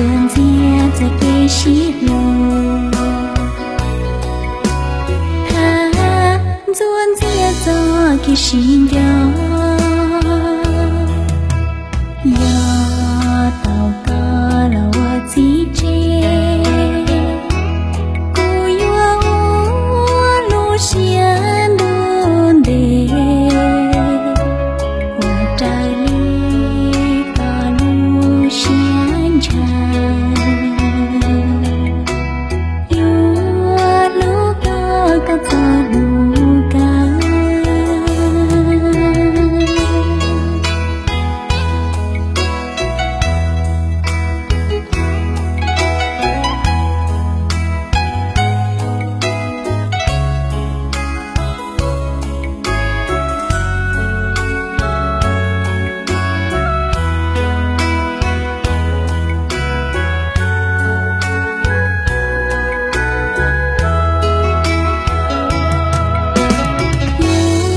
Ntxuav ntxias txoj kev sib hlub, ha, ntxuav ntxias txoj kev sib nco. Yog tau koj los ua txiv tseg, kuv yuav ua lub siab ntuj ntev ua raws li koj lub siab ntshaw. Yuav hlub koj kom txog hnub kawg.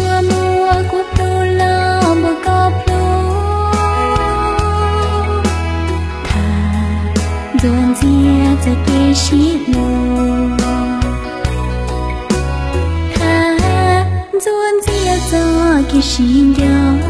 Yuav muab kuv hlub los npaum koj hlub, tham ntxuav ntxias txoj kev sib hlub, ha, ntxuav ntxias txoj kev sib nco.